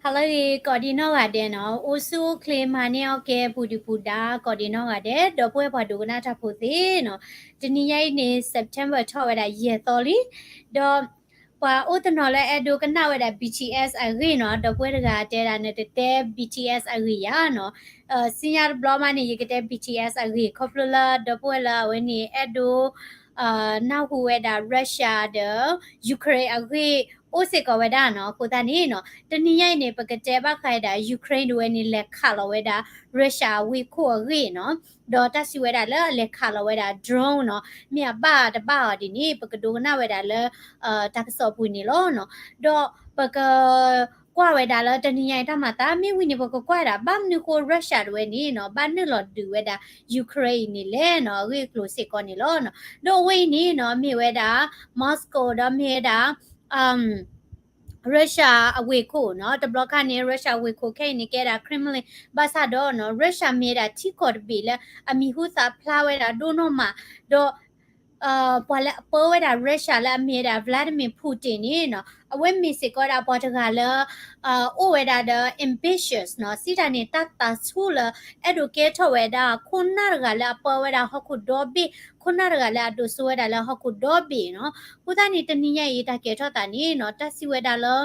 ဟါလၢအဂ့ၤ ကိးဒံနီၢ်ဂၤဒဲးနီၤ, အိၣ်ဆူၣ်အိၣ်ချ့မၤန့ၢ်အီၣ်ကဲ ပူၤဒုၣ်ပူၤဒါ ကိးဒံနီၢ်ဂၤဒဲး ဒီပုၢ်ဝဲၢ်ပှၤဒိကနၣ်တၢ်ဖိသ့ၣ်နီၤ, တနံၤညါအံၤန့ၣ် September ထီၣ်ဝဲဒၣ်ယဲၢ်သီလံ, ဒီး ပှၤအိၣ်တနီၤလၢအဲၣ်ဒိးကနၣ်ဝဲဒၣ် B T S အဂ့ၢ်နီၤ, ဒီပုၢ်ဝဲၢ်တဂၤတဲဒၣ် နတတဲ B T S အဂ့ၢ်ယၤနီၤ, စံညါတဘျီမးန့ၣ် ယကတဲ B T S အဂ့ၢ် ခီဖျိလၢ ဒီပုၢ်ဝဲၢ်လၢအဝဲန့ၣ် အဲၣ်ဒိး နၢ်ဟူဝဲဒၣ် Russia ဒီး Ukraine အဂ့ၢ် အိၣ်စ့ၢ်ကီးဝဲဒၣ်နီၤ, အဃိသတးန့ၣ်နီၤ, တနံၤညါအံၤန့ၣ် ပကတဲဘၣ်ဃးဝဲဒၣ် Ukraine တဝဲန့ၣ် လဲၤခးလီၤဝဲဒၣ် Russia အဝ့ၢ်ခိၣ်အဂ့ၢ်နီၤ, ဒီးတၢ်စံးဝဲဒၣ်လၢအလဲၤခးလီၤဝဲဒၣ် drone နီၤ, မ့ၢ်အဘၣ်တဘၣ်အီၤဒ်န့ၣ် ပကဒိကနၣ်ဝဲဒၣ်လၢ တၢ်ကစီၣ်ပူၤန့ၣ်လီၤနီၤ, ဒီးပက ကွၢ်ဝဲဒၣ်လၢတနံၤညါအံၤတၢ်မၤသး မ့ၢ်ဝံၤန့ၣ် ပကကွၢ်ဝဲဒၣ် ဘၣ်မနုၤဃိ Russia တဝဲန့ၣ်နီၤ ဘၣ်နုာ်လီၤဒုးဝဲဒၣ် Ukraine အံၤန့ၣ်လဲၣ်နီၤ, အဂ့ၢ်အကျိၤစ့ၢ်ကီးန့ၣ်လီၤနီၤ, ဒီးအဝဲအံၤန့ၣ်နီၤ မ့ၢ်ဝဲဒၣ် Moscow ဒီးမ့ၢ်ဝဲဒၣ် Russia အဝ့ၢ်ခိၣ်နီၤ, တဘျီခါန့ၣ် Russia အဝ့ၢ်ခိၣ်ခဲအံၤန့ၣ် ကဲဒၣ် Kremlin ဘၣ်ဆၣ်ဒီးနီၤ Russia မ့ၢ်ဝဲဒၣ်ထံကီၢ်တဘ့ၣ်လၢအမံၤဟူသၣ်ဖျါဝဲဒၣ်ဒိၣ်နီၢ်မး, ဒီး ပှၤလၢအပၢဝဲဒၣ် Russia လၢအမ့ၢ်ဝဲဒၣ် Vladimir Putin န့ၣ်နီၤ, အဝဲမ့ၢ်စ့ၢ်ကီးဝဲဒၣ်ပှၤတဂၤလၢ အိၣ်ဝဲဒၣ်ဒီး ambitious နီၤ, စံးတၢ်န့ၣ် တၢ်သးဆူၣ်လၢ အဲၣ်ဒိးကဲထီၣ်ဝဲဒၣ် ခိၣ်နၢ်တဂၤလၢအပၢဝဲဒၣ်ဟီၣ်ခိၣ်ဒီဘ့ၣ်, ခိၣ်နၢ်တဂၤလၢအဒိးစိဝဲဒၣ်လၢဟီၣ်ခိၣ်ဒီဘ့ၣ်နီၤ, အဃိသတးန့ၣ် တနံၤညါအံၤတၢ်ကဲထီၣ်သးန့ၣ်နီၤ တၢ်စံးဝဲဒၣ်လၢ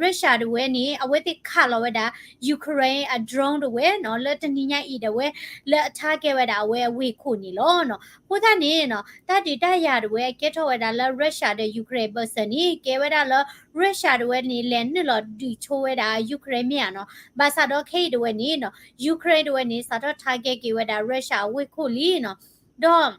Russia တဝဲန့ၣ် အဝဲသ့ၣ်ခးလီၤဝဲဒၣ် Ukraine အ drone တဝဲနီၤ, လၢတနံၤညါအံၤဒၣ်ဝဲ လၢအ target ဝဲဒၣ်အဝဲအဝ့ၢ်ခိၣ်န့ၣ်လီၤနီၤ, အဃိသတးန့ၣ်နီၤ တၢ်ဒုးတၢ်ယၤတဝဲအကဲထီၣ်ဝဲဒၣ်လၢ Russia ဒီး Ukraine ဘၢၣ်စၢၤန့ၣ် ကဲဝဲဒၣ်လၢ Russia တဝဲန့ၣ် လဲၤနုာ်လီၤဒုးဆိဝဲဒၣ် Ukraine မ့ၢ်ဧါနီၤ, ဘၣ်ဆၣ်ဒီးခဲအံၤတဝဲန့ၣ်နီၤ Ukraine တဝဲန့ၣ် စးထီၣ် target က့ၤဝဲဒၣ် Russia အဝ့ၢ်ခိၣ်လံနီၤ, ဒီး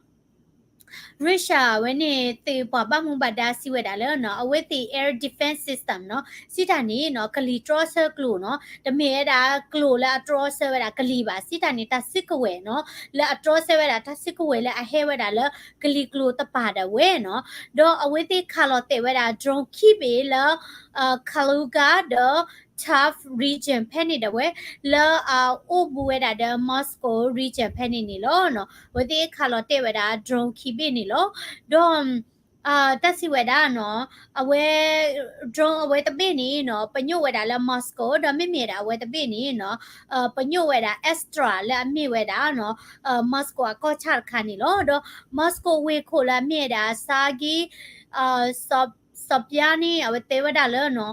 Russia ဝဲန့ၣ် သုးပှၤဘၣ်မူဘၣ်ဒါစံးဝဲဒၣ်လၢနီၤ အဝဲသ့ၣ် air defense system နီၤ စံးတၢ်န့ၣ်နီၤ ကလံၤတြီဆၢကျိာ်နီၤ တမ့ၢ်ဝဲဒၣ်ကျိာ်လၢအတြီဆၢဝဲဒၣ်ကလံၤဘၣ် စံးတၢ်န့ၣ် တၢ်စုကဝဲၤနီၤ လၢအတြီဆၢဝဲဒၣ်တၢ်စုကဝဲၤလၢအဟဲဝဲဒၣ်လၢကလံၤကျိာ်တပၤဒၣ်ဝဲနီၤ ဒီးအဝဲသ့ၣ်ခးလီၤတဲာ်ဝဲဒၣ် drone ခံဘ့ၣ်လၢ Kaluga ဒီး Tver region ဖဲန့ၣ်ဒၣ်ဝဲ လၢအအိၣ်ဘူးဝဲဒၣ်ဒီး Moscow region ဖဲန့ၣ်န့ၣ်လီၤ. အဝဲသ့ၣ်ခးလီၤတဲာ်ဝဲဒၣ် drone ခံဘ့ၣ်န့ၣ်လီၤ. ဒီး တၢ်စံးဝဲဒၣ်နီၤ အဝဲ drone အဝဲတဘ့ၣ်န့ၣ်နီၤ ပညိၣ်ဝဲဒၣ်လၢ Moscow ဒီးမ့မ့ၢ်ဒၣ်အဝဲတဘ့ၣ်န့ၣ်နီၤ ပညိၣ်ဝဲဒၣ် Astra လၢအမ့ၢ်ဝဲဒၣ်နီၤ Moscow အကီၢ်ဆၣ်တခါန့ၣ်လီၤ. ဒီး Moscow ဝ့ၢ်ခိၣ်လၢအမ့ၢ်ဝဲဒၣ် Sergei စီးပျါန့ၣ် အဝဲတဲဝဲဒၣ်လၢနီၤ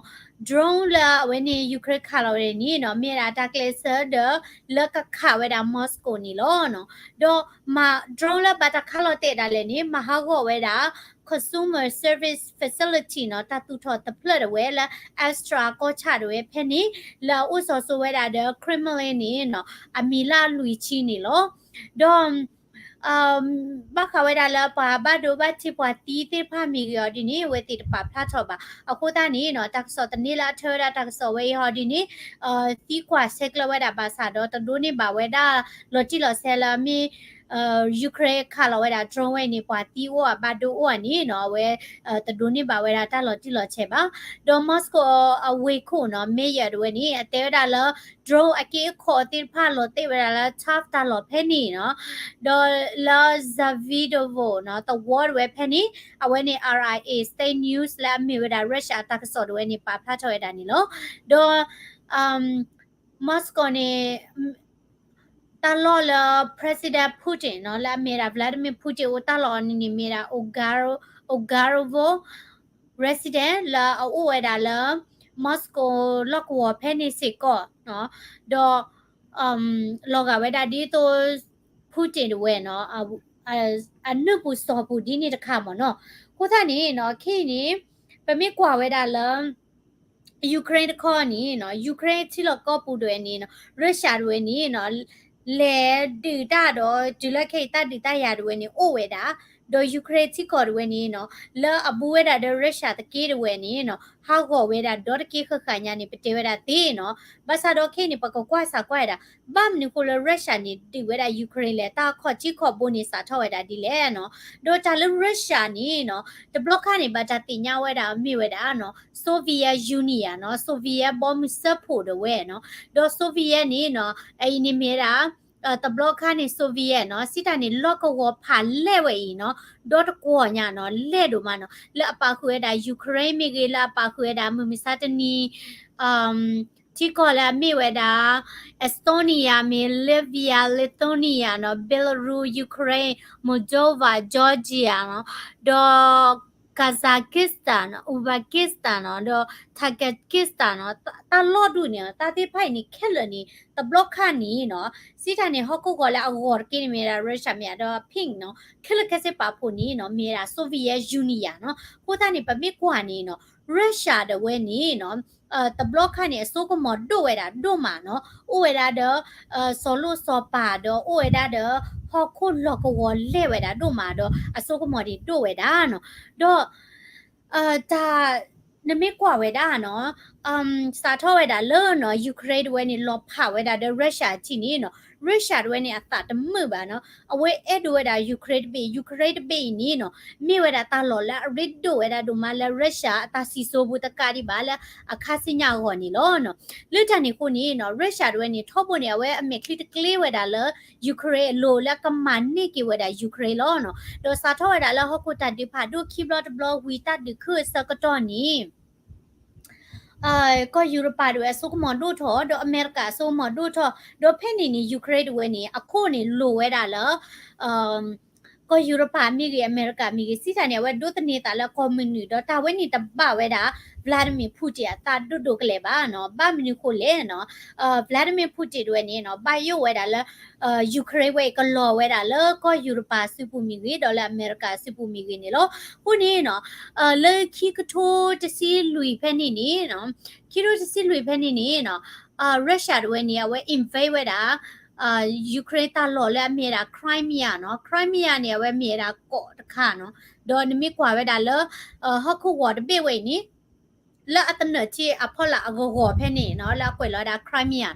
drone လၢအဝဲန့ၣ် Ukraine ခးလီၤဝဲန့ၣ်နီၤ မ့ၢ်ဝဲဒၣ်တၢ်ကျဲးစၢးဒီး လၢကခးဝဲဒၣ် Moscow န့ၣ်လီၤ. ဒီးမၤ drone လၢဘၣ်တၢ်ခးလီၤတဲာ်ဒၣ်လဲာ်န့ၣ် မၤဟးဂီၤဝဲဒၣ် consumer service facility နီၤ တၢ်သူၣ်ထီၣ်တဖျၢၣ်တဝဲလၢ Astra အကီၢ်ဆၣ်တဝဲဖဲန့ၣ် လၢအအိၣ်စီၤစိဝဲဒၣ်ဒီး Kremlin န့ၣ်နီၤ အမံၤလၢအလွံၢ်ဆံန့ၣ်လီၤ. ဒီး ဘၣ်ဃးဝဲဒၣ်လၢပှၤဘၣ်ဒိဘၣ်ထံးပှၤသံသ့ၣ်တဖၣ်မ့ၢ်ဂ့ၤအီၤဒ်န့ၣ် အဝဲသ့ၣ်တပာ်ဖျါထီၣ်ဘၣ်. အဃိသတးန့ၣ်နီၤ တၢ်ကစီၣ်သန့လၢအထၢဝဲဒၣ်တၢ်ကစီၣ်ဝဲအံၤဟီဒ်န့ၣ် သံကွၢ်ဆဲးကျၢဝဲဒၣ်ဘၣ်ဆၣ်ဒီး တဒိးန့ၢ်ဘၣ်ဝဲဒၣ်လီၤတံၢ်လီၤဆဲးလၢမ့ၢ် Ukraine ခးလီၤဝဲဒၣ် drone ဝဲန့ၣ် ပှၤသံအိၣ်ဧါဘၣ်ဒိအိၣ်ဧါန့ၣ်နီၤ အဝဲ တဒိးန့ၢ်ဘၣ်ဝဲဒၣ်တၢ်လီၤတံၢ်လီၤဆဲးဘၣ်. ဒီး Moscow အဝ့ၢ်ခိၣ်နီၤ mayor တဝဲန့ၣ် အတဲဝဲဒၣ်လၢ drone အက့အခီၣ်သ့ၣ်တဖၣ်လီၤတဲာ်ဝဲဒၣ်လၢ Tver တၢ်လီၢ်ဖဲန့ၣ်နီၤ ဒီးလၢ Zvirovo နီၤ သဝီတဝဲဖဲန့ၣ် အဝဲန့ၣ် R I A State News လၢအမ့ၢ်ဝဲဒၣ် Russia အတၢ်ကစီၣ်တဝဲန့ၣ် ပာ်ဖျါထီၣ်ဝဲဒၣ်န့ၣ်လီၤ. ဒီး Moscow န့ၣ် တၢ်လီၢ်လၢ President Putin နီၤ လၢအမ့ၢ်ဝဲဒၣ် Vladimir Putin အိၣ်တၢ်လီၢ်အီၤန့ၣ်န့ၣ် မ့ၢ်ဝဲဒၣ် Ogaro Ogarovo resident လၢအအိၣ်ဝဲဒၣ်လၢ Moscow လီၢ်ကဝီၤဖဲန့ၣ်စ့ၢ်ကီးနီၤ ဒီး လီၤဂာ်ဝဲဒၣ်ဒ်သိး Putin တဝဲနီၤ အနုၢ်ပူၤစီၤပူၤဒ်န့ၣ်တခါမ့ၢ်နီၤ. အဃိသတးန့ၣ်နီၤ ခဲအံၤန့ၣ် ပမ့ၢ်ကွၢ်ဝဲဒၣ်လၢ Ukraine တခီန့ၣ်နီၤ Ukraine ထံလီၢ်ကီၢ်ပူၤတဝဲန့ၣ်နီၤ Russia တဝဲန့ၣ်နီၤ လဲၤဒုးတၢ်ဒီး တုၤလၢခဲအံၤတၢ်ဒုးတၢ်ယၤတဝဲန့ၣ် အိၣ်ဝဲဒၣ် ဒီး Ukraine ထံကီၢ်တဝဲန့ၣ်နီၤ လၢအဘူးဝဲဒၣ်ဒီး Russia တက့ၢ်တဝဲန့ၣ်နီၤ ဟးဂီၤဝဲဒၣ်ဒီတက့ၢ်ဃၣ်ဃၣ်ညါန့ၣ် ပတဲဝဲဒၣ်သ့နီၤ. ဘၣ်ဆၣ်ဒီးခဲအံၤန့ၣ် ပကကွၢ်စးကွၢ်ဝဲဒၣ် ဘၣ်မနုၤဃိလၢ Russia န့ၣ် ဒုးဝဲဒၣ် Ukraine လဲၣ် တၢ်ခီၣ်ထံးခီၣ်ဘိန့ၣ် စးထီၣ်ဝဲဒၣ်ဒ်လဲၣ်နီၤ. ဒီးတၢ်လၢ Russia န့ၣ်နီၤ တဘျီခါန့ၣ် ဘၣ်တၢ်သ့ၣ်ညါဝဲဒၣ်မ့ၢ်ဝဲဒၣ်နီၤ Soviet Union နီၤ Soviet ဘီမုၢ်စၢဖှိၣ်တဝဲနီၤ. ဒီး Soviet န့ၣ်နီၤ အအံၤန့ၣ်မ့ၢ်ဝဲဒၣ် တဘျီခါန့ၣ် Soviet နီၤ စံးတၢ်န့ၣ် လီၢ်ကဝီၤဖးလဲၢ်ဝဲအံၤနီၤ ဒီတကွီၢ်ညါနီၤ လဲၢ်ဒိၣ်မးနီၤ လၢအပာ်ဃုာ်ဝဲဒၣ် Ukraine မ့ၢ်ဂ့ၤ လၢအပာ်ဃုာ်ဝဲဒၣ်မုၢ်မဆါတနံၤ ထံကီၢ်လၢအမ့ၢ်ဝဲဒၣ် Estonia မ့ၢ် Latvia Lithuania နီၤ Belarus Ukraine Moldova Georgia နီၤ ဒီး Kazakhstan နီၤ Uzbekistan နီၤ ဒီး Tajikistan နီၤ တၢ်လီၢ်ဒူၣ်န့ၣ် တၢ်သ့ၣ်တဖၣ်အံၤန့ၣ် ခဲလၢာ်န့ၣ် တဘျီခါန့ၣ်နီၤ စံးတၢ်န့ၣ် ဟီၣ်ခိၣ်ဂီၤလၢအဂီၤတက့ၢ်န့ၣ် မ့ၢ်ဝဲဒၣ် Russia မ့ၢ်ဧါ ဒီး pink နီၤ ခဲလၢာ်ခဲဆ့ပာ်ဖှိၣ်န့ၣ်နီၤ မ့ၢ်ဝဲဒၣ် Soviet Union နီၤ အဃိသတးန့ၣ် ပမ့ၢ်ကွၢ်န့ၣ်နီၤ Russia ဒၣ်ဝဲန့ၣ်နီၤ တဘျီခါန့ၣ် အစိကမီၤဒိၣ်ဝဲဒၣ်ဒိၣ်မးနီၤ အိၣ်ဝဲဒၣ်ဒီး စီၤလိၣ်စီၤပၤဒီး အိၣ်ဝဲဒၣ်ဒီး ဟီၣ်ခိၣ်လီၢ်ကဝီၤလဲၢ်ဝဲဒၣ်ဒိၣ်မးဒီး အစိကမီၤဒၣ်ဒိၣ်ဝဲဒၣ်နီၤ ဒီး တၢ် နမ့ၢ်ကွၢ်ဝဲဒၣ်နီၤ စးထီၣ်ဝဲဒၣ်လၢနီၤ Ukraine တဝဲန့ၣ် လီၤဖးဝဲဒၣ်ဒီး Russia ထံၣ်န့ၣ်နီၤ Russia တဝဲန့ၣ် အသးတမုာ်ဘၣ်နီၤ အဝဲအဲၣ်ဒိးဝဲဒၣ် Ukraine တဘ့ၣ် Ukraine တဘ့ၣ်အံၤန့ၣ်နီၤ မ့ၢ်ဝဲဒၣ်တၢ်လီၢ်လၢအရ့ဒိၣ်ဝဲဒၣ်ဒိၣ်မးလၢ Russia အတၢ်စံၣ်စိၤပူၤတကးဒံးဘၣ်လၢ အခါဆူညါအဂီၢ်န့ၣ်လီၤနီၤ လၢတၢ်န့ၣ်အဃိန့ၣ်နီၤ Russia တဝဲန့ၣ် ထီဘိန့ၣ် အဝဲအမဲာ်ချံတကျ့ဝဲဒၣ်လၢ Ukraine အလိၤလၢအကမၤန့ၢ်က့ၤဝဲဒၣ် Ukraine လီၤနီၤ ဒီးစးထီၣ်ဝဲဒၣ်လၢဟီၣ်ခိၣ်တၢ်ဒုးဖးဒိၣ်ခံဘျီတဘျီဝံၤ တၢ်ဒုးခုအဆၢကတီၢ်န့ၣ် ကီၢ်ယူရပၤတဝဲအစိကမီၤဒိၣ်ထီၣ် ဒီးအမဲရကၤအစိကမီၤဒိၣ်ထီၣ် ဒီးဖဲန့ၣ်န့ၣ် Ukraine တဝဲန့ၣ် အခိၣ်န့ၣ်လိၤဝဲဒၣ်လၢ ကီၢ်ယူရပၤမ့ၢ်ဂ့ၤ အမဲရကၤမ့ၢ်ဂ့ၤ စံးတၢ်န့ၣ် အဝဲဒိးသန့ၤသးလၢကီၢ်မုၢ်နုာ် ဒီးတၢ်ဝဲန့ၣ်တဘၣ်ဝဲဒၣ် Vladimir Putin အသးဒိၣ်ဒိၣ်ကလဲာ်ဘၣ်နီၤ ဘၣ်မနုၤဃိလဲၣ်နီၤ Vladimir Putin တဝဲန့ၣ်နီၤ ဘၣ်ယိၣ်ဝဲဒၣ်လၢ Ukraine ဝဲအံၤကလီၤဝဲဒၣ်လၢကီၢ်ယူရပၤအစုပူၤမ့ၢ်ဂ့ၤ ဒီးလၢအမဲရကၤအစုပူၤမ့ၢ်ဂ့ၤန့ၣ်လီၤ. အဃိန့ၣ်နီၤ လၢခံကထိတဆံလွံၢ်ဖဲန့ၣ်န့ၣ်နီၤ ခံကထိတဆံလွံၢ်ဖဲန့ၣ်န့ၣ်နီၤ Russia တဝဲန့ၣ် အဝဲ invade ဝဲဒၣ် Ukraine တၢ်လီၢ်လၢအမ့ၢ်ဝဲဒၣ် Crimea နီၤ Crimea န့ၣ် အဝဲမ့ၢ်ဝဲဒၣ်ကီးတခါနီၤ ဒီးနမ့ၢ်ကွၢ်ဝဲဒၣ်လၢ ဟီၣ်ခိၣ်ဂီၤတဘ့ၣ်ဝဲအံၤန့ၣ် လၢအသနၢၣ်ထံအဖီလာ်အဂီၤဂီၤဖဲန့ၣ်နီၤ လၢအကွဲးလီၤဝဲဒၣ် Crimea နီၤ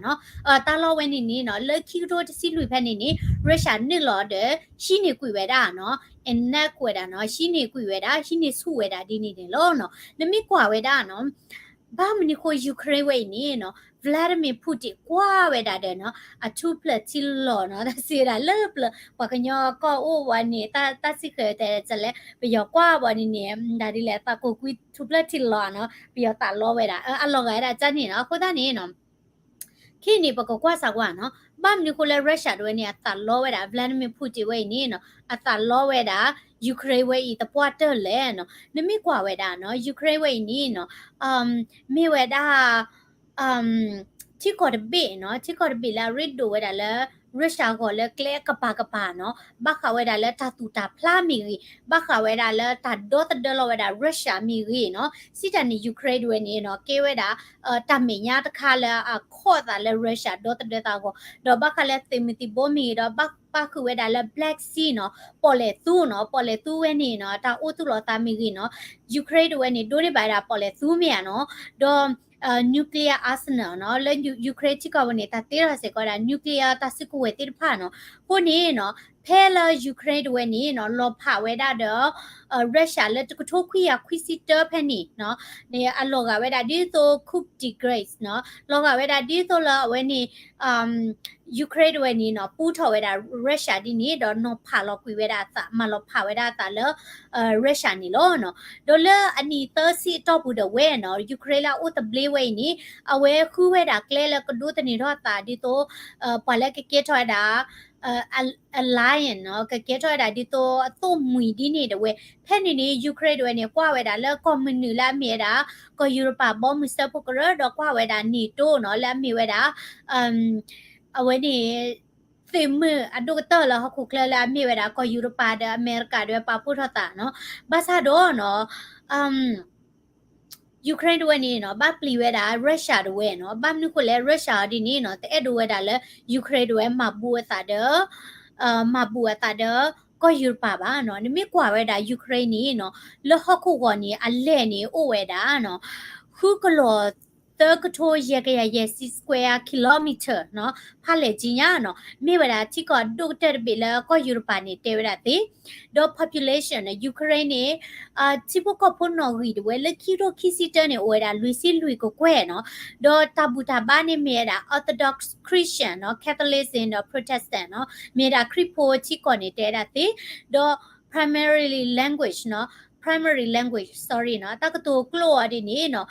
တၢ်လီၢ်ဝဲန့ၣ်န့ၣ်နီၤ လၢခံကထိတဆံလွံၢ်ဖဲန့ၣ်န့ၣ် Russia နုာ်လီၤဒီး ဟံးန့ၢ်ကွံာ်ဝဲဒၣ်နီၤ annex ဝဲဒၣ်နီၤ ဟံးန့ၢ်ကွံာ်ဝဲဒၣ် ဟံးန့ၢ်ဆူၣ်ဝဲဒၣ်ဒ်န့ၣ်န့ၣ်လီၤနီၤ နမ့ၢ်ကွၢ်ဝဲဒၣ်နီၤ ဘၣ်မနုၤဃိ Ukraine ဝဲအံၤန့ၣ်နီၤ Vladimir Putin ကွၢ်ဝဲဒၣ်ဒီးနီၤ အထူဖျၢၣ်ထံလီၤနီၤ တၢ်စံးဝဲဒၣ်လၢပျၢၤ ပှၤကညီကီၢ်အိၣ်ဝဲန့ၣ် တၢ်စံးဃဲၤတဲလဲၣ် ပယီၤကွၢ်ဝဲန့ၣ်န့ၣ် ဒ်လဲၣ် သးကိးကွံာ်ထူဖျၢၣ်ထံလီၤနီၤ ပယီၤသးလီဝဲဒၣ် အလီၤဂာ်ဝဲဒၣ်ကန့ၣ်နီၤ အဃိသတးန့ၣ်နီၤ ခဲအံၤန့ၣ် ပကကွၢ်စၢ်ကွၢ်နီၤ ဘၣ်မနုၤဃိလၢ Russia တဝဲန့ၣ် အသးလီဝဲဒၣ် Vladimir Putin ဝဲအံၤန့ၣ်နီၤ အသးလီဝဲဒၣ် Ukraine ဝဲအံၤသပှၢ်တၢၢ်လဲၣ်နီၤ နမ့ၢ်ကွၢ်ဝဲဒၣ်နီၤ Ukraine ဝဲအံၤန့ၣ်နီၤ မ့ၢ်ဝဲဒၣ် ထံကီၢ်တဘ့ၣ်နီၤ ထံကီၢ်တဘ့ၣ်လၢအရ့ဒိၣ်ဝဲဒၣ်လၢ Russia ဂီၢ်လၢကျဲအကပၤကပၤနီၤ ဘၣ်ဃးဝဲဒၣ်လၢတၢ်သူၣ်တၢ်ဖျးမ့ၢ်ဂ့ၤ ဘၣ်ဃးဝဲဒၣ်လၢတၢ်ဒီသဒၢလီၤဝဲဒၣ် Russia မ့ၢ်ဂ့ၤနီၤ စံးတၢ်န့ၣ် Ukraine တဝဲန့ၣ်နီၤ ကဲဝဲဒၣ် တၢ်မဲာ်ညါတခါလၢအခီၣ်သးလၢ Russia ဒီသဒၢသးအဂီၢ် ဒီးဘၣ်ဃးလၢသုးမုၢ်သံၣ်ဘိမ့ၢ်ဂ့ၤဒီး ဘၣ်ပၣ်ဃုာ်ဝဲဒၣ်လၢ Black Sea နီၤ ပီၣ်လဲၣ်သူနီၤ ပီၣ်လဲၣ်သူဝဲန့ၣ်နီၤ တၢ်အိၣ်သူၣ်လီၤသးမ့ၢ်ဂ့ၤနီၤ Ukraine တဝဲန့ၣ် ဒိးန့ၢ်ဘၣ်ဝဲဒၣ်ပီၣ်လဲၣ်သူမ့ၢ်ဧါနီၤ ဒီး nuclear arsenal နီၤ လၢ Ukraine ထံကီၢ်ဝဲန့ၣ် တၢ်တ့ထီၣ်စ့ၢ်ကီးဝဲဒၣ် nuclear တၢ်စုကဝဲၤသ့ၣ်တဖၣ်နီၤ အဃိန့ၣ်နီၤ ဖဲလၢ Ukraine တဝဲန့ၣ်နီၤ လီၤဖးဝဲဒၣ်ဒီး Russia လၢတကထိခွံကယၤခွံဆံတၢဖဲန့ၣ်နီၤ န့ၣ်အလီၤဂာ်ဝဲဒၣ်ဒ်သိး coup de grace နီၤ လီၤဂာ်ဝဲဒၣ်ဒ်သိးလၢအဝဲန့ၣ် Ukraine တဝဲန့ၣ်နီၤ ပူထီၣ်ဝဲဒၣ် Russia ဒ်န့ၣ် ဒီးနီၤဖးလီၤကွံာ်ဝဲဒၣ်အသး မၤလီၤဖးဝဲဒၣ်အသးလၢ Russia န့ၣ်လီၤနီၤ ဒီးလၢအနံၣ်သၢဆံအတီၢ်ပူၤဒီးဝဲနီၤ Ukraine လၢအအိၣ်သဘျ့ဝဲအံၤန့ၣ် အဝဲဃုဝဲဒၣ်ကျဲလၢကဒိးသန့ၤထီၣ်အသးဒ်သိး ပှၤလၢကကဲထီၣ်ဝဲဒၣ် alliance နီၤ ကကဲထီၣ်ဝဲဒၣ်ဒ်သိးအသိၣ်မှံၤဒ်န့ၣ်တဝဲ ဖဲန့ၣ်န့ၣ် Ukraine တဝဲန့ၣ် ကွၢ်ဝဲဒၣ်လၢကီၢ်မုၢ်နုာ်လၢအမ့ၢ်ဝဲဒၣ် ကီၢ်ယူရပၤဘီမုၢ်စၢဖှိၣ်ကရၢ ဒီးကွၢ်ဝဲဒၣ် NATO နီၤ လၢအမ့ၢ်ဝဲဒၣ် အဝဲန့ၣ် သုးမုၢ်အဒိၣ်ကတၢၢ်လၢဟီၣ်ခိၣ်ချၢလၢအမ့ၢ်ဝဲဒၣ်ကီၢ်ယူရပၤဒီးအမဲရကၤဒီးပာ်ဖှိၣ်ထီၣ်သးနီၤ ဘၣ်ဆၣ်ဒီးနီၤ Ukraine တဝဲန့ၣ်နီၤ ဘၣ်ပျံၤဝဲဒၣ် Russia တဝဲနီၤ ဘၣ်မနုၤဃိလဲၣ် Russia အီၤဒ်န့ၣ်နီၤ တအဲၣ်ဒိးဝဲဒၣ်လၢ Ukraine တဝဲမၤဘူးအသးဒီး မၤဘူးအသးဒီး ကီၢ်ယူရပၤဘၣ်နီၤ နမ့ၢ်ကွၢ်ဝဲဒၣ် Ukraine န့ၣ်နီၤ လၢဟီၣ်ခိၣ်ဂီၤန့ၣ် အလဲၢ်န့ၣ်အိၣ်ဝဲဒၣ်နီၤ ဃုကလီၤ သၢကထိယဲၢ်ကယၤယဲၢ်ဆံ square kilometer နီၤ, ဖးလဲၢ်ကၠံညါနီၤ, မ့ၢ်ဝဲဒၣ်ထံကီၢ်အဒိၣ်ကတၢၢ်တဘ့ၣ်လၢကီၢ်ယူရပၤန့ၣ် တဲဝဲဒၣ်သ့. ဒီး population နီၤ, Ukraine န့ၣ် ထံဖိကီၢ်ဖိနီၣ်ဂံၢ်တဝဲလၢခံကထိခံဆံတၢန့ၣ် အိၣ်ဝဲဒၣ်လွံၢ်ဆံလွံၢ်ကကွဲၢ်နီၤ, ဒီးတၢ်ဘူၣ်တၢ်ဘါန့ၣ်မ့ၢ်ဝဲဒၣ် Orthodox Christian နီၤ, Catholicism ဒီး Protestant နီၤ, မ့ၢ်ဝဲဒၣ်ခရံာ်ဖိထံကီၢ်န့ၣ် တဲဝဲဒၣ်သ့. ဒီး primarily language နီၤ, primary language, sorry နီၤ, တၢ်ကတိၤကျိာ်အီၤဒ်န့ၣ်နီၤ,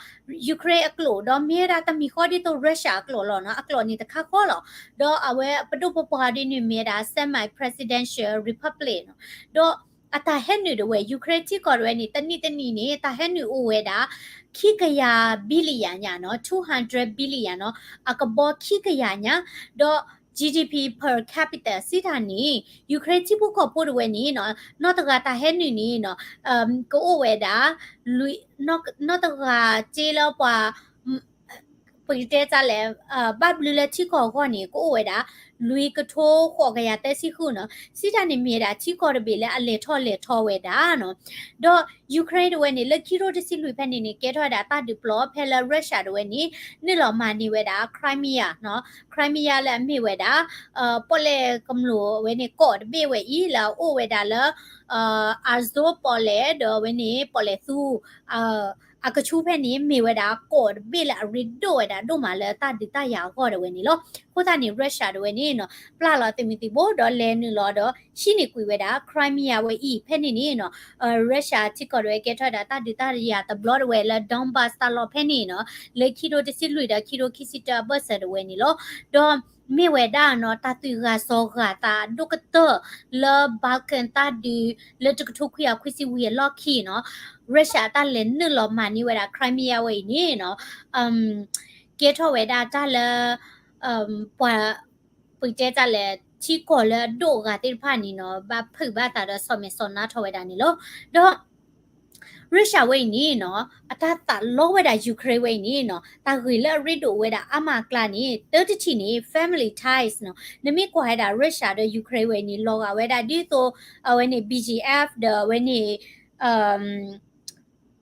Ukraine အကျိာ် ဒီးမ့ၢ်ဝဲဒၣ်တမံၤဃီဒ်သိး Russia အကျိာ်လီၤနီၤ, အကျိာ်န့ၣ်တခါဃီလီၤ. ဒီးအဝဲပဒိၣ်ပပှၢ်ဒ်န့ၣ်မ့ၢ်ဝဲဒၣ် semi presidential republic နီၤ, ဒီးအတၢ်ဟဲနုာ်ဒၣ်ဝဲ Ukraine ထံကီၢ်ဒၣ်ဝဲန့ၣ် တနံၣ်တနံၣ်န့ၣ် တၢ်ဟဲနုာ်အိၣ်ဝဲဒၣ် ခံကယၤ billion ညါနီၤ, two hundred billion နီၤ, အကဘီခံကယၤညါ, ဒီး GDP per capita စံးတၢ်န့ၣ် Ukraine ထံဖိကီၢ်ဖိဒၣ်ဝဲန့ၣ်နီၤ, နီၢ်တဂၤတၢ်ဟဲနုာ်န့ၣ်နီၤ, ကအိၣ်ဝဲဒၣ် နီၢ်တဂၤစ့လၢပှၤ ပကတဲတၢ်လဲၣ်, ဘၣ်ဘျုးလၢထံကီၢ်အဂီၢ်န့ၣ် ကအိၣ်ဝဲဒၣ် လွံၢ်ကထိဃိးကယၤသၢဆံဃုနီၤ, စံးတၢ်န့ၣ်မ့ၢ်ဝဲဒၣ်ထံကီၢ်တဘ့ၣ်လၢအလဲၤထီၣ်လဲၤထီဝဲဒၣ်, ဒီး Ukraine ဒၣ်ဝဲန့ၣ် လၢခံကထိတဆံလွံၢ်ဖဲန့ၣ်န့ၣ် ကဲထီၣ်ဝဲဒၣ်တၢ်ဒုးပျီ ဖဲလၢ Russia ဒၣ်ဝဲန့ၣ် နုာ်လီၤမၤန့ၢ်ဝဲဒၣ် Crimea နီၤ, Crimea လၢအမ့ၢ်ဝဲဒၣ် ပီၣ်လဲၣ်ကမျိၢ်ဝဲန့ၣ် ကီၢ်တဘ့ၣ်ဝဲအံၤ လၢအအိၣ်ဝဲဒၣ်လၢ Azov ပီၣ်လဲၣ် ဒီးဝဲန့ၣ် ပီၣ်လဲၣ်သူ အကဆူဖဲန့ၣ် မ့ၢ်ဝဲဒၣ်ကီၢ်တဘ့ၣ်လၢအရ့ဒိၣ်ဝဲဒၣ်ဒိၣ်မးလၢတၢ်ဒုးတၢ်ယၤအဂီၢ်ဒၣ်ဝဲန့ၣ်လီၤ. အဃိသတးန့ၣ် Russia ဒၣ်ဝဲန့ၣ်နီၤ ပျၢ်လီၤသုးမုၢ်သံၣ်ဘိ ဒီးလဲၤနုာ်လီၤဒီး ဟံးန့ၢ်ကွံာ်ဝဲဒၣ် Crimea ဝဲအံၤ ဖဲန့ၣ်န့ၣ်နီၤ Russia ထံကီၢ်ဒၣ်ဝဲကဲထီၣ်ဝဲဒၣ်တၢ်ဒုးတၢ်ယၤတဘျီဒၣ်ဝဲလၢ Donbas တၢ်လီၢ်ဖဲန့ၣ်နီၤ လၢခံကထိတဆံလွံၢ်ဒီးခံကထိခံဆံတၢအဘၢၣ်စၢၤဒၣ်ဝဲန့ၣ်လီၤ. ဒီးမ့ၢ်ဝဲဒၣ်နီၤ တၢ်သွံၣ်ဂၤစီၤဂၤသးအဒိၣ်ကတၢၢ်လၢ Balkan တၢ်ဒုး လၢတကထိခွံကယၤခွံဆံဝံၤအလီၢ်ခံနီၤ Russia အတၢ်လဲၤနုာ်လီၤမၤန့ၢ်ဝဲဒၣ် Crimea ဝဲအံၤန့ၣ်နီၤ ကဲထီၣ်ဝဲဒၣ်တၢ်လၢ ပှၤ ပကတဲတၢ်လဲၣ် ထံကီၢ်လၢအဒိၣ်အဂၤသ့ၣ်တဖၣ်န့ၣ်နီၤ ဘၣ်ဖုးဘၣ်သးဒီးဆီၣ်မဲာ်ဆီၣ်နါထီၣ်ဝဲဒၣ်န့ၣ်လီၤ. ဒီး Russia ဝဲအံၤန့ၣ်နီၤ အတၢ်သးလီဝဲဒၣ် Ukraine ဝဲအံၤန့ၣ်နီၤ တၢ်ဂ့ၢ်လၢအရ့ဒိၣ်ဝဲဒၣ်အါမးအကျါန့ၣ် တၢတထံၣ်န့ၣ် family ties နီၤ နမ့ၢ်ကွၢ်ဝဲဒၣ် Russia ဒီး Ukraine ဝဲအံၤန့ၣ် လီၤဂာ်ဝဲဒၣ်ဒ်သိး အဝဲန့ၣ် B G F ဒီးအဝဲန့ၣ်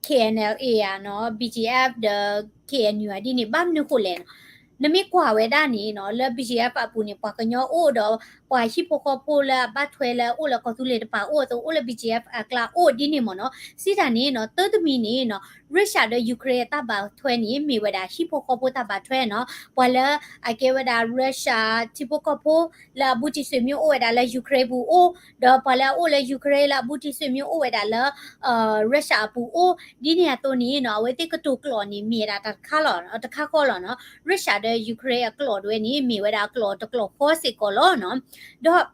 K N L A ဧါနီၤ B G F ဒီး K N U ဧါဒ်န့ၣ် ဘၣ်မနုၤဃိလဲၣ်နီၤ နမ့ၢ်ကွၢ်ဝဲဒၣ်န့ၣ်နီၤ လၢ B G F အပူၤန့ၣ် ပှၤကညီအိၣ်ဒီး ပှၤဟံၣ်ဖိဃီဖိလၢအဘၣ်ထွဲလၢအိၣ်လၢကီၢ်သူလ့ၤတပၤအိၣ်အသိး အိၣ်လၢ B G F အကျါအိၣ်ဒ်န့ၣ်မ့ၢ်နီၤ စံးတၢ်န့ၣ်နီၤ တၢတမံၤန့ၣ်နီၤ Russia ဒီး Ukraine အတၢ်ဘၣ်ထွဲန့ၣ် မ့ၢ်ဝဲဒၣ်ဟံၣ်ဖိဃီဖိတၢ်ဘၣ်ထွဲနီၤ ပှၤလၢအကဲဝဲဒၣ် Russia ထံဖိကီၢ်ဖိ လၢအဘူးတံၢ်ဆွေမျိုးအိၣ်ဝဲဒၣ်လၢ Ukraine ပူၤအိၣ် ဒီးပှၤလၢအအိၣ်လၢ Ukraine လၢအဘူးတံၢ်ဆွေမျိုးအိၣ်ဝဲဒၣ်လၢ Russia အပူၤအိၣ် ဒ်န့ၣ်အသိးန့ၣ်နီၤ အဝဲသ့ၣ်ကတိၤကျိာ်န့ၣ်မ့ၢ်ဝဲဒၣ်တၢ်တခါလီၤ တခါဃီလီၤနီၤ Russia ဒီး Ukraine အကျိာ်ဒၣ်ဝဲန့ၣ် မ့ၢ်ဝဲဒၣ်အကျိာ်တကျိာ်ဃီစ့ၢ်ကီးလီၤနီၤ ဒီး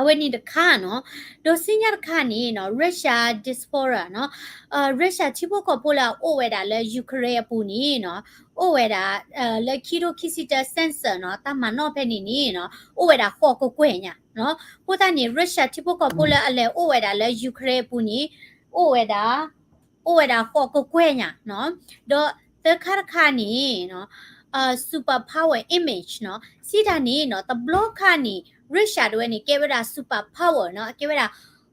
အဝဲန့ၣ်တခါနီၤ ဒီးဆူညါတခါန့ၣ်နီၤ Russia diaspora နီၤ Russia ထံဖိကီၢ်ဖိလၢအအိၣ်ဝဲဒၣ်လၢ Ukraine အပူၤန့ၣ်နီၤ အိၣ်ဝဲဒၣ် လၢခံကထိခံဆံတၢ census နီၤ တၢ်မၤနီၣ်ဖဲန့ၣ်န့ၣ်နီၤ အိၣ်ဝဲဒၣ်ဃိးကကွဲၢ်ညါနီၤ အဃိသတးန့ၣ် Russia ထံဖိကီၢ်ဖိလၢအလဲၤအိၣ်ဝဲဒၣ်လၢ Ukraine အပူၤန့ၣ် အိၣ်ဝဲဒၣ် အိၣ်ဝဲဒၣ်ဃိးကကွဲၢ်ညါနီၤ ဒီးသၢခါတခါန့ၣ် super power image နီၤ စံးတၢ်န့ၣ်နီၤ တဘျီခါန့ၣ် Russia ဒၣ်ဝဲန့ၣ် ကဲဝဲဒၣ် super power နီၤ ကဲဝဲဒၣ်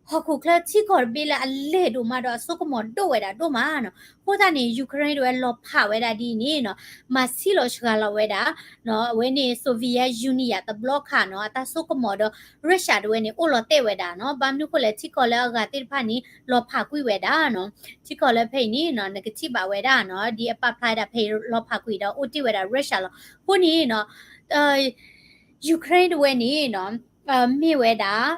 ဟီၣ်ခိၣ်ချၢထံကီၢ်တဘ့ၣ်လၢအလဲၢ်ဒိၣ်မးဒီးအစိကမီၤဒိၣ်ဝဲဒၣ်ဒိၣ်မးနီၤ အဃိသတးန့ၣ် Ukraine ဒၣ်ဝဲလီၤဖးဝဲဒၣ်ဒ်န့ၣ်နီၤ မၤဆံးလီၤစှၤလီၤဝဲဒၣ် အဝဲန့ၣ် Soviet Union တဘျီခါနီၤ အတၢ်စိကမီၤဒီး Russia ဒၣ်ဝဲန့ၣ် အိၣ်လီၤတဲာ်ဝဲဒၣ်နီၤ ဘၣ်မနုၤဃိလဲၣ် ထံကီၢ်လၢအဂၤသ့ၣ်တဖၣ်န့ၣ် လီၤဖးကွံာ်ဝဲဒၣ်နီၤ ထံကီၢ်လၢဖဲအံၤန့ၣ်နီၤ နကထံၣ်ဘၣ်ဝဲဒၣ်နီၤ ဒ်အပာ်ဖျါဒၣ်ဖဲအံၤ လီၤဖးကွံာ်ဒီးအိၣ်တ့ၢ်ဝဲဒၣ် Russia လီၤ အဃိန့ၣ်နီၤ Ukraine ဒၣ်ဝဲန့ၣ်နီၤ မ့ၢ်ဝဲဒၣ်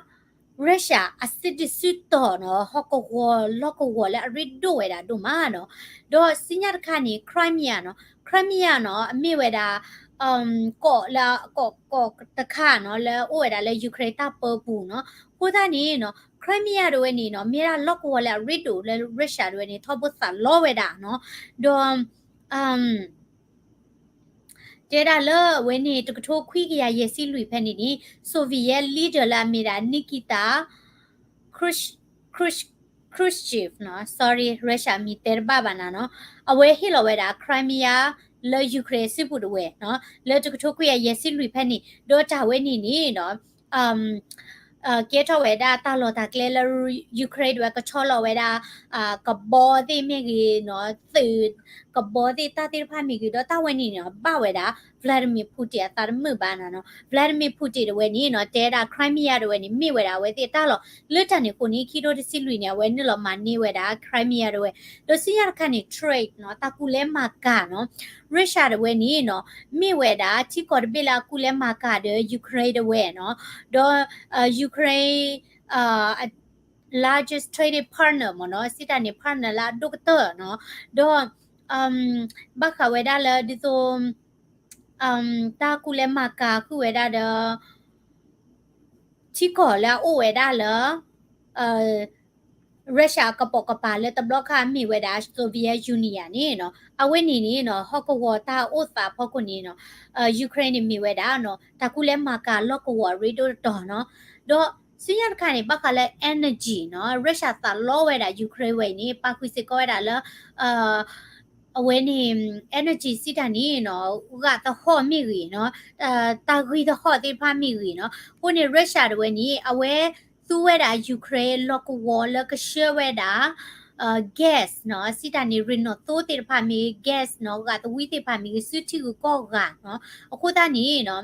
Russia အစုဒုၣ်စုတီၤနီၤ ဟီၣ်ကဝီၤလီၢ်ကဝီၤလၢအရ့ဒိၣ်ဝဲဒၣ်ဒိၣ်မးနီၤ ဒီးဆူညါတခါန့ၣ် Crimea နီၤ Crimea နီၤ အမ့ၢ်ဝဲဒၣ် ကီၢ်လၢ ကီၢ် ကီၢ်တခါနီၤ လၢအိၣ်ဝဲဒၣ်လၢ Ukraine တၢ်ပၢပူၤနီၤ အဃိသတးန့ၣ်နီၤ Crimea ဒၣ်ဝဲန့ၣ်နီၤ မ့ၢ်ဒၣ်လီၢ်ကဝီၤလၢအရ့ဒိၣ်လၢ Russia ဒၣ်ဝဲန့ၣ် ထီဘိသးလီဝဲဒၣ်နီၤ ဒီး တဲဒၣ်လၢအဝဲန့ၣ် တကထိခွံကယၤယဲၢ်ဆံလွံၢ်ဖဲန့ၣ်န့ၣ် Soviet leader လၢအမ့ၢ်ဒၣ် Nikita Khrush- Khrush- Khrushchev နီၤ sorry Russia မံၤတဲတဘၣ်ဘၣ်နၤနီၤ အဝဲဟ့ၣ်လီၤဝဲဒၣ် Crimea လၢ Ukraine စုပူၤဒၣ်ဝဲနီၤ လၢတကထိခွံကယၤယဲၢ်ဆံလွံၢ်ဖဲန့ၣ် ဒီးတၢ်ဝဲန့ၣ်န့ၣ်နီၤ ကဲထီၣ်ဝဲဒၣ်တၢ်လီၢ်တၢ်ကျဲလၢ Ukraine ဒၣ်ဝဲကဆီလီၤဝဲဒၣ် ကဘီသ့ၣ်မ့ၢ်ဂ့ၤနီၤ သုး ကဘီသ့ၣ်တၢ်သ့ၣ်တဖၣ်မ့ၢ်ဂ့ၤ ဒီးတၢ်ဝဲန့ၣ်န့ၣ် ဘၣ်ဝဲဒၣ် Vladimir Putin အသးတမုာ်ဘၣ်နီၤနီၤ. Vladimir Putin တဝဲန့ၣ်နီၤ တဲဒၣ် Crimea တဝဲန့ၣ် မ့ၢ်ဝဲဒၣ်အဝဲသ့ၣ်အတၢ်လီၢ် လၢတၢ်န့ၣ်အဃိန့ၣ် ခံထိတဆံလွံၢ်န့ၣ် အဝဲနုာ်လီၤမၤန့ၢ်ဝဲဒၣ် Crimea တဝဲ, ဒီးဆူညါတခါန့ၣ် trade နီၤ တၢ်ကူၣ်လဲၤမၤကၤနီၤ Russia တဝဲန့ၣ်နီၤ မ့ၢ်ဝဲဒၣ်ထံကီၢ်တဘ့ၣ်လၢအကူၣ်လဲၤမၤကၤဒီး Ukraine တဝဲနီၤ, ဒီး Ukraine largest trading partner မ့ၢ်နီၤ စံးတၢ်န့ၣ် partner လၢအဒိၣ်ကတၢၢ်နီၤ, ဒီး ဘၣ်ဃးဝဲဒၣ်လၢဒ်သိး တၢ်ကူၣ်လဲၤမၤကၤဃုာ်ဝဲဒၣ်ဒီး ထံကီၢ်လၢအအိၣ်ဝဲဒၣ်လၢ Russia အကပိာ်ကပၤလၢတဘျီခါမ့ၢ်ဝဲဒၣ် Soviet Union န့ၣ်နီၤ, အဝဲန့ၣ်န့ၣ်နီၤ ဟီၣ်ကဝီၤတၢ်အိၣ်သးဖီခိၣ်န့ၣ်နီၤ Ukraine န့ၣ်မ့ၢ်ဝဲဒၣ်နီၤ တၢ်ကူၣ်လဲၤမၤကၤလီၢ်ကဝီၤအရ့ဒိၣ်တတီၤနီၤ, ဒီးဆူညါတခါန့ၣ် ဘၣ်ဃးလၢ energy နီၤ Russia သးလီဝဲဒၣ် Ukraine ဝဲအံၤန့ၣ် ပာ်ဃုာ်စ့ၢ်ကီးဝဲဒၣ်လၢ အဝဲန့ၣ် energy စံးတၢ်န့ၣ်နီၤ ဂာ်သဟီၣ်မ့ၢ်ဂ့ၤနီၤ, တၢ်ဂံၢ်သဟီၣ်သ့ၣ်တဖၣ်မ့ၢ်ဂ့ၤနီၤ, အဃိန့ၣ် Russia တဝဲန့ၣ် အဝဲသူဝဲဒၣ် Ukraine လီၢ်ကဝီၤလၢကဆှၢဝဲဒၣ် gas နီၤ စံးတၢ်န့ၣ် ရ့ၣ်နီၣ်သိသ့ၣ်တဖၣ်မ့ၢ်ဂ့ၤ gas နီၤ ဂာ်သဝံသ့ၣ်တဖၣ်မ့ၢ်ဂ့ၤ ဆူထံဂုၤကီၢ်ဂၤနီၤ, အဃိသတးန့ၣ်နီၤ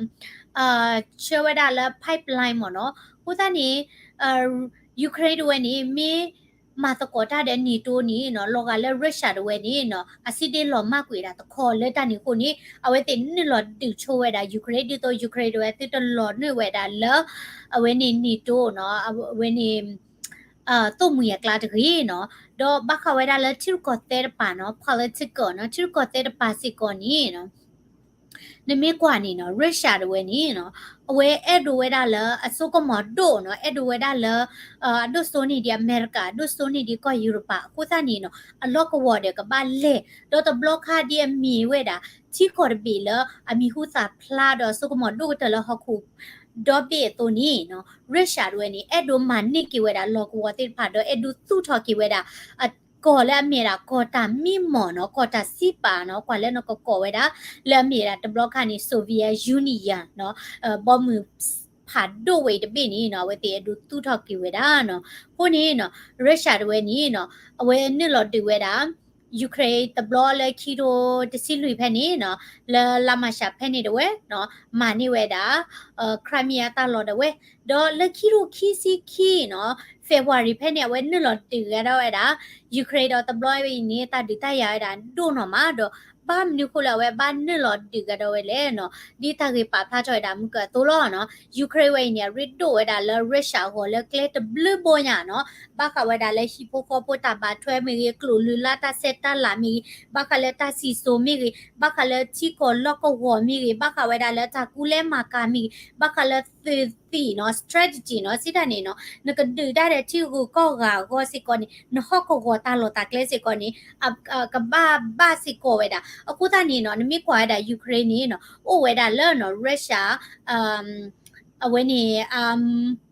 ဆှၢဝဲဒၣ်လၢ pipeline မ့ၢ်နီၤ, အဃိသတးန့ၣ် Ukraine တဝဲန့ၣ် မ့ၢ်မၤသကိးတၢ်ဒီး NATO န့ၣ်နီၤ လီၤဂာ်လၢ Russia တဝဲန့ၣ်နီၤ အစံးဒ့လီၤမၢ်ကွံာ်ဒၣ်တခီလၢတၢ်န့ၣ်အဃိန့ၣ် အဝဲသ့ၣ်နုာ်လီၤဒုးဆိဝဲဒၣ် Ukraine ဒ်သိး Ukraine တဝဲသုတလီၤနုာ်ဝဲဒၣ်လၢ အဝဲန့ၣ် NATO နီၤ အဝဲန့ၣ် သိၣ်မှံၤအကျါတဂ့ၤနီၤ, ဒီးဘၣ်ဃးဝဲဒၣ်လၢထံရူၢ်ကီၢ်သဲးတပၤနီၤ political နီၤ ထံရူၢ်ကီၢ်သဲးတပၤစ့ၢ်ကီးန့ၣ်နီၤ နမ့ၢ်ကွၢ်န့ၣ်နီၤ Russia တဝဲန့ၣ်နီၤ အဝဲအဲၣ်ဒိးဝဲဒၣ်လၢအစိကမီၤဒိၣ်နီၤ အဲၣ်ဒိးဝဲဒၣ်လၢ အဒိၣ်စိန့ၢ်ဒံးအမဲရကၤ အဒိၣ်စိန့ၢ်ဒံးကီၢ်ယူရပၤ အဃိသတးန့ၣ်နီၤ အလီၢ်ကဝီၤဒီးကဘၣ်လဲၢ် ဒီးတဘျီခါဒ်အမ့ၢ်ဝဲဒၣ် ထံကီၢ်တဘ့ၣ်လၢအမံၤဟူသၣ်ဖျါဒီးအစိကမီၤဒိၣ်ကတၢၢ်လၢဟီၣ်ခိၣ်ဒီဘ့ၣ်အသိးန့ၣ်နီၤ Russia တဝဲန့ၣ် အဲၣ်ဒိးမၤန့ၢ်က့ၤဝဲဒၣ်လီၢ်ကဝီၤသ့ၣ်တဖၣ် ဒီးအဲၣ်ဒိးသူၣ်ထီၣ်က့ၤဝဲဒၣ် ကီၢ်လၢအမ့ၢ်ဒၣ်ကီၢ်တၢ်မံမီၢ်နီၤ ကီၢ်တၢ်စံးပာ်နီၤ ကွၢ်လၢနကကိးဝဲဒၣ် လၢအမ့ၢ်ဒၣ်တဘျီခါန့ၣ် Soviet Union နီၤ ဘီမုၢ်ဖးဒိၣ်ဝဲအံၤတဘ့ၣ်န့ၣ်နီၤ အဝဲသ့ၣ်အဲၣ်ဒိးသူၣ်ထီၣ်က့ၤဝဲဒၣ်နီၤ အဃိန့ၣ်နီၤ Russia တဝဲန့ၣ်နီၤ အဝဲနုာ်လီၤဒုးဝဲဒၣ် Ukraine တဘျီလၢခံထိတဆံလွံၢ်ဖဲန့ၣ်နီၤ လၢလါမၢ်ၡးဖဲန့ၣ်တဝဲနီၤ မၤန့ၢ်ဝဲဒၣ် Crimea တၢ်လီၢ်တဝဲ ဒီးလၢခံထိခံဆံခံနီၤ February ဖဲန့ၣ် အဝဲနုာ်လီၤဒုးကဒီးဝဲဒၣ် Ukraine ဒီးတဘျီအံၤန့ၣ် တၢ်ဒုးတၢ်ယၤဝဲဒၣ်ဒိၣ်နီၢ်မးဒီး ဘၣ်မနုၤဃိလၢအဝဲဘၣ်နုာ်လီၤဒုးကဒီးဝဲလဲၣ်နီၤ ဒ်တၢ်ဂ့ၢ်ပာ်ဖျါထီၣ်ဝဲဒၣ်မုၢ်ကၢအသိးလီၤနီၤ Ukraine ဝဲအံၤန့ၣ် အရ့ဒိၣ်ဝဲဒၣ်လၢ Russia အဂီၢ်လၢကျဲတဘျုးဘိညါနီၤ ဘၣ်ဃးဝဲဒၣ်လၢဟံၣ်ဖိဃီဖိတၢ်ဘၣ်ထွဲမ့ၢ်ဂ့ၤ ကျိၣ်လုၢ်လၢ်တၢ်ဆဲးတၢ်လၤမ့ၢ်ဂ့ၤ ဘၣ်ဃးလၢတၢ်စံၣ်စိၤမ့ၢ်ဂ့ၤ ဘၣ်ဃးလၢထံကီၢ်လီၢ်ကဝီၤမ့ၢ်ဂ့ၤ ဘၣ်ဃးဝဲဒၣ်လၢတၢ်ကူၣ်လဲၤမၤကၤမ့ၢ်ဂ့ၤ ဘၣ်ဃးလၢသုးသံၣ်နီၤ strategy နီၤ စံးတၢ်န့ၣ်နီၤ နကဒုးတၢ်ဒီးထံဂုၤကီၢ်ဂၤအဂီၢ်စ့ၢ်ကီးန့ၣ် နဟီၣ်ကဝီၤတၢ်လီၢ်တၢ်ကျဲစ့ၢ်ကီးန့ၣ် ကဘၣ်ဘၣ်စ့ၢ်ကီးဝဲဒၣ် အဃိသတးန့ၣ်နီၤ နမ့ၢ်ကွၢ်ဝဲဒၣ် Ukraine န့ၣ်နီၤ အိၣ်ဝဲဒၣ်လၢနီၤ Russia အဝဲန့ၣ်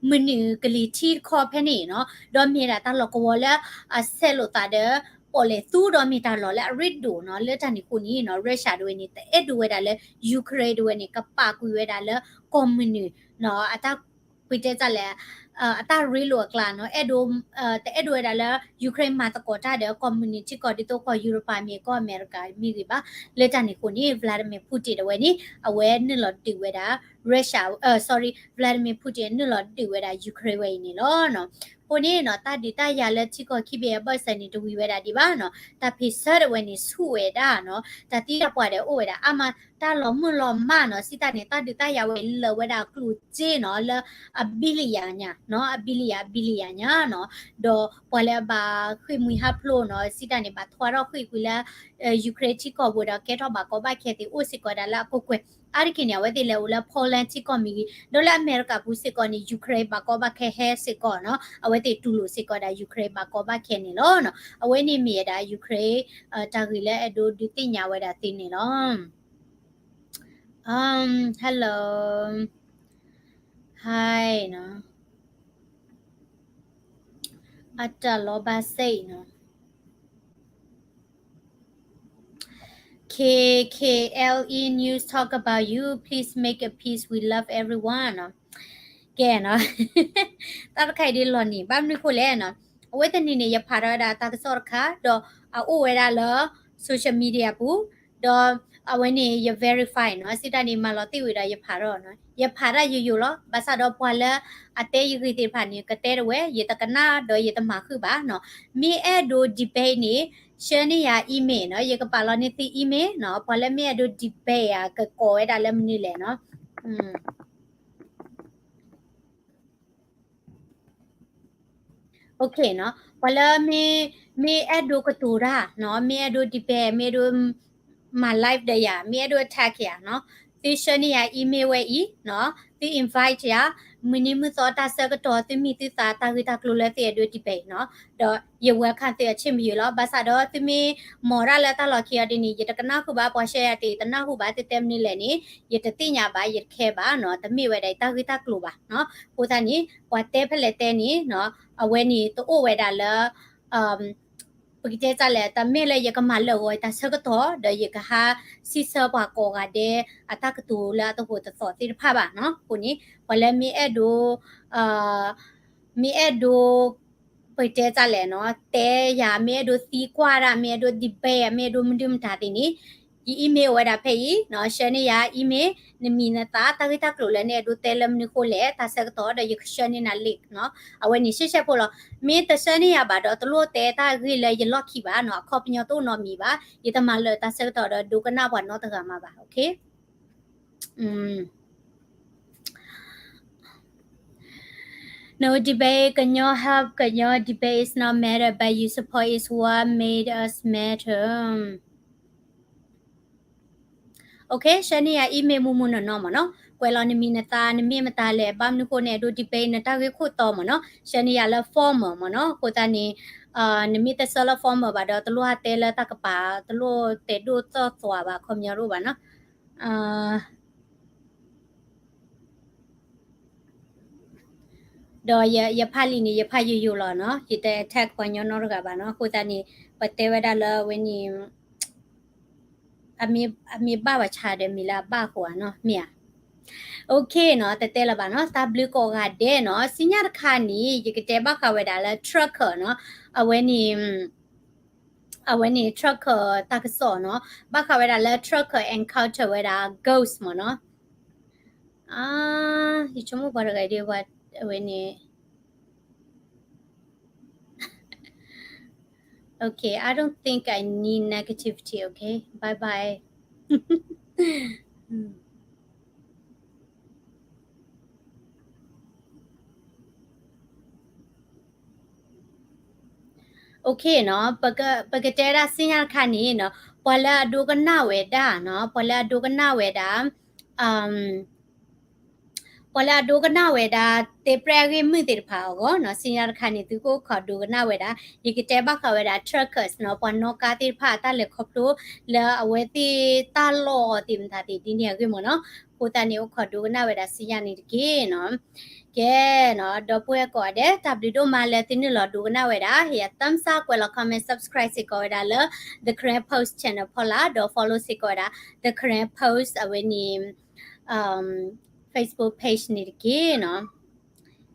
မုၢ်နုာ်ကလံၤထံတခီဖဲန့ၣ်နီၤ ဒီးမ့ၢ်ဒၣ်တၢ်လီၢ်ကဝီၤလၢ အဆဲးလိာ်သးဒီး ပီၣ်လဲၣ်သူဒီးမ့ၢ်တၢ်လီၢ်လၢအရ့ဒိၣ်နီၤ လၢတၢ်န့ၣ်အဃိန့ၣ်နီၤ Russia တဝဲန့ၣ် တအဲၣ်ဒိးဝဲဒၣ်လၢ Ukraine တဝဲန့ၣ် ကပာ်ကွံာ်ဝဲဒၣ်လၢကီၢ်မုၢ်နုာ်နီၤ အတၢ် ပတဲတၢ်လဲၣ် အတၢ်ရ့လိာ်အကျါနီၤ အဲၣ်ဒိး တအဲၣ်ဒိးဝဲဒၣ်လၢ Ukraine မၤသကိးတၢ်ဒီးကီၢ်မုၢ်နုာ်ထံကီၢ်ဒ်သိးကီၢ်ယူရပၤမ့ၢ်ဂ့ၤ ကီၢ်အမဲရကၤမ့ၢ်ဂ့ၤဘၣ် လၢတၢ်န့ၣ်အဃိန့ၣ် Vladimir Putin တဝဲန့ၣ် အဝဲနုာ်လီၤဒုးဝဲဒၣ် Russia sorry Vladimir Putin နုာ်လီၤဒုးဝဲဒၣ် Ukraine ဝဲအံၤန့ၣ်လီၤနီၤ အဃိန့ၣ်နီၤ တၢ်ဒုးတၢ်ယၤလၢထံကီၢ်ခံဘ့ၣ်အဘၢၣ်စၢၤန့ၣ် တဝံၤဝဲဒၣ်ဒံးဘၣ်နီၤ တၢ်ဖ့ၣ်ဆၢတဝဲန့ၣ် ဆူၣ်ဝဲဒၣ်နီၤ တၢ်သံတၢ်ပှၢ်ဒီးအိၣ်ဝဲဒၣ်အါမး တၢ်လီၤမုၢ်လီၤမၢ်နီၤ စံးတၢ်န့ၣ် တၢ်ဒုးတၢ်ယၤဝဲအံၤလၢာ်ဝဲဒၣ်အကျိၣ်စ့နီၤ လၢအ billion ညါနီၤ အ billion အ billion ညါနီၤ ဒီးပှၤလၢအဘၣ်ဃ့ၢ်မှံဟးဖျိးနီၤ စံးတၢ်န့ၣ် ဘၣ်ထွါထီၣ်ဃ့ၢ်ကွံာ်လၢ Ukraine ထံကီၢ်ပူၤဒီးကဲထီၣ်ဘၣ်ကီဘၣ်ခဲသ့ၣ်အိၣ်စ့ၢ်ကီးဒၣ်လၢအကွ့ၢ်ကွ့ၢ် အါတက့ၢ်န့ၣ် အဝဲသ့ၣ်လဲၤအိၣ်လၢ Poland ထံကီၢ်မ့ၢ်ဂ့ၤ ဒီးလၢအမဲရကၤပူၤစ့ၢ်ကီးန့ၣ် Ukraine ဘၣ်ကီဘၣ်ခဲဟဲစ့ၢ်ကီးနီၤ အဝဲသ့ၣ်တူၢ်လိာ်စ့ၢ်ကီးဒၣ် Ukraine ဘၣ်ကီဘၣ်ခဲန့ၣ်လီၤနီၤ အဝဲန့ၣ်မ့ၢ်ဝဲဒၣ် Ukraine တၢ်ဂ့ၢ်လၢအဲၣ်ဒိးဒုးသ့ၣ်ညါဝဲဒၣ်သ့န့ၣ်လီၤ Hello Hi နီၤ အတၢ်လီၤဘၣ်စ့ၢ်နီၤ K K L E news talk about you. Please make a peace. We love everyone. ကဲနီၤ တၢ်တခါအံၤဒ်လီၤနံၤ ဘၣ်မနုၤဃိလဲၣ်နီၤ အဝဲတနံၤန့ၣ် ယဖးထီၣ်ဝဲဒၣ်တၢ်ကစီၣ်တခါ ဒီးအအိၣ်ဝဲဒၣ်လၢ social media ပူၤ, ဒီးအဝဲန့ၣ်ယ verify နီၤ, စံးတၢ်န့ၣ် မၤလီၤသံဝံၤဒီးယဖးထီၣ်နီၤ, ယဖးတၢ်ယိယိလီၤ. ဘၣ်ဆၣ်ဒီးပှၤလၢအတဲယဂ့ၢ်သ့ၣ်တဖၣ်န့ၣ် ကတဲတဝဲ, ယတကနၣ်ဒီးယတမၤဃုာ်ဘၣ်နီၤ. မ့ၢ်အဲၣ်ဒိး debate န့ၣ် ဆှၢန့ၢ်ယၤ email နီၤ, ယကပာ်လီၤန့ၢ်သု email နီၤ. ပှၤလၢမ့ၢ်အဲၣ်ဒိး debate ဧါ ကကိးဝဲဒၣ်လၢမနုၤလဲၣ်နီၤ. OK နီၤ, ပှၤလၢမ့ၢ်, မ့ၢ်အဲၣ်ဒိးကတိၤတၢ်နီၤ, မ့ၢ်အဲၣ်ဒိး debate, မ့ၢ်အဲၣ်ဒိးမၤ live ဒီးယၤ, မ့ၢ်အဲၣ်ဒိး attack ယၤနီၤ, သုဆှၢန့ၢ်ယၤ email ဝဲအံၤနီၤ, သု invite ယၤ, မုၢ်နံၤမုၢ်သီတၢ်ဆၢကတီၢ် သုမ့ၢ်သုသးတၢ်ဂ့ၢ်တၢ်ကျိၤလၢသုအဲၣ်ဒိး debate နီၤ, ဒီးယ welcome သုအဆ့ၣ်မယုာ်လီၤ. ဘၣ်ဆၣ်ဒီးသုမ့ၢ်မိၢ်ဒၣ်လၢတၢ်လီၢ်ခံအီၤဒ်န့ၣ် ယတကနၣ်ဃုာ်ဘၣ်, ပှၤဆှၢယၤတ့ၢ် ယတနၢ်ဟူဘၣ်, သုတဲမနုၤလဲၣ်န့ၣ် ယတသ့ၣ်ညါဘၣ်, ယတ care ဘၣ်နီၤ, တမ့ၢ်ဝဲဒၣ်ယတၢ်ဂ့ၢ်တၢ်ကျိၤဘၣ်နီၤ. အဃိသတးန့ၣ် ပှၤတဲဖဲလဲၣ်တဲန့ၣ်နီၤ, အဝဲန့ၣ်တအိၣ်ဝဲဒၣ်လၢ ပကတဲတၢ်လဲၣ်, တမ့ၢ်လၢယကမၤလၢာ်ဂီၤတၢ်ဆၢကတီၢ် ဒီးယကဟးစံးဆၢပှၤကိးဂၤဒဲး အတၢ်ကတိၤလၢအတဟူးတသီၣ်သ့ၣ်တဖၣ်ဘၣ်နီၤ. အဃိန့ၣ် ပှၤလၢမ့ၢ်အဲၣ်ဒိး, မ့ၢ်အဲၣ်ဒိး, ပကတဲတၢ်လဲၣ်နီၤ, တဲယၤ, မ့ၢ်အဲၣ်ဒိးသံကွၢ်တၢ်, မ့ၢ်အဲၣ်ဒိး debate, မ့ၢ်အဲၣ်ဒိးမဒုမတၤသ့ၣ်န့ၣ် ယ email အိၣ်ဝဲဒၣ်ဖဲအံၤနီၤ, ဆှၢန့ၢ်ယၤ email, နမံၤနသၣ်, တၢ်ဂ့ၢ်တၢ်ကျိၤလၢနအဲၣ်ဒိးတဲလၢမနုၤဃိလဲၣ်, တၢ်ဆၢကတီၢ် ဒီးယကဆှၢန့ၢ်နၤ link နီၤ. အဝဲန့ၣ်ရှဲရှဲဖိလီၤ. မ့ၢ်တဆှၢန့ၢ်ယၤဘၣ်ဒီး တလိၣ်တဲတၢ်ဂ့ၢ်လၢယလီၢ်ခံဘၣ်နီၤ, အခီပညီတအိၣ်နီတမံၤဘၣ်. ယတမၤလၢာ်တၢ်ဆၢကတီၢ်ဒီးဒိကနၣ်ပှၤနီတဂၤမးဘၣ်, OK? No debate, ကညီ help ကညီ debate is not matter, but you support is what made us matter. OK, ဆှၢန့ၢ်ယၤ email မုၢ်မုၢ်နီၢ်နီၢ်မ့ၢ်နီၤ, ကွဲးလီၤနမံၤနသၣ်, နမ့ၢ်မတၤလဲၣ်, ဘၣ်မနုၤဃိနအဲၣ်ဒိး debate နတၢ်ဂ့ၢ်ခိၣ်တီမ့ၢ်နီၤ, ဆှၢန့ၢ်ယၤလၢ formal မ့ၢ်နီၤ. အဃိသတးန့ၣ် နမ့ၢ်တဆှၢလၢ formal ဘၣ်ဒီး တလိၣ်ဟးတဲလၢတၢ်ကပၤ, တလိၣ်တဲဒိၣ်သီၣ်သွါဘၣ်, အခီပညီတအိၣ်ဘၣ်နီၤ. ဒီးယဖးလံာ်န့ၣ် ယဖးယိယိလီၤနီၤ, ယတ attack ပှၤညီနီတဂၤဘၣ်နီၤ. အဃိသတးန့ၣ် ပတဲဝဲဒၣ်လၢအဝဲန့ၣ် အမ့ၢ်ဘၣ်ပှၤဆါဒီးမ့ၢ်လၢအဘၣ်အဃိဧါနီၤ, မ့ၢ်ဧါ. OK နီၤ, တတဲလၢၤဘၣ်နီၤ, တၢ်ဘျုးကိးဂၤဒဲးနီၤ. စံညါတခါန့ၣ် ယကတဲဘၣ်ဃးဝဲဒၣ်လၢ trucker နီၤ, အဝဲန့ၣ် အဝဲန့ၣ် trucker တၢ်ကစီၣ်နီၤ, ဘၣ်ဃးဝဲဒၣ်လၢ trucker encounter ဝဲဒၣ် ghost မ့ၢ်နီၤ. ယဆိကမိၣ်ပှၤတဂၤဒ်ဝဲ အဝဲန့ၣ် Okay, I don't think I need negativity, okay? Bye bye. Okay နီၤ, ပကတဲဒၣ်စံညါတခါန့ၣ်နီၤ, ပှၤလၢအဒိကနၣ်ဝဲဒၣ်နီၤ, ပှၤလၢအဒိကနၣ်ဝဲဒၣ် ပှၤလၢအဒိကနၣ်ဝဲဒၣ် တဲပြဲၢ်အဂ့ၢ်မုၢ်သ့ၣ်တဖၣ်အဂီၢ်နီၤ, စံညါတခါန့ၣ် သုကအိၣ်ခိးဒိကနၣ်ဝဲဒၣ်, ယကတဲဘၣ်ဃးဝဲဒၣ် truckers နီၤ, ပှၤနီၣ်ကါသ့ၣ်တဖၣ်အတၢ်လဲၤခီဖျိလၢအဝဲသ့ၣ်တၢ်လီၢ်အီၤသ့ၣ်မတၤသ့ၣ်ဒ်န့ၣ်အဂ့ၢ်မ့ၢ်နီၤ. အဃိသတးန့ၣ် အိၣ်ခိးဒိကနၣ်ဝဲဒၣ်စံညါန့ၣ်တက့ၢ်နီၤ. ကဲနီၤ, ဒီပုၢ်ဝဲၢ်ကိးဂၤဒဲး တၢ်ဘျုးဒိၣ်မးလၢသုနုာ်လီၤဒိကနၣ်ဝဲဒၣ်, ဟ့ၣ်ယၤ thumbs up, ကွဲးလီၤ comment, subscribe စ့ၢ်ကီးဝဲဒၣ်လၢ The Karen Post Channel ဖီလာ်, ဒီး follow စ့ၢ်ကီးဝဲဒၣ် The Karen Post အဝဲန့ၣ် Facebook page န့ၣ်တက့ၢ်နီၤ.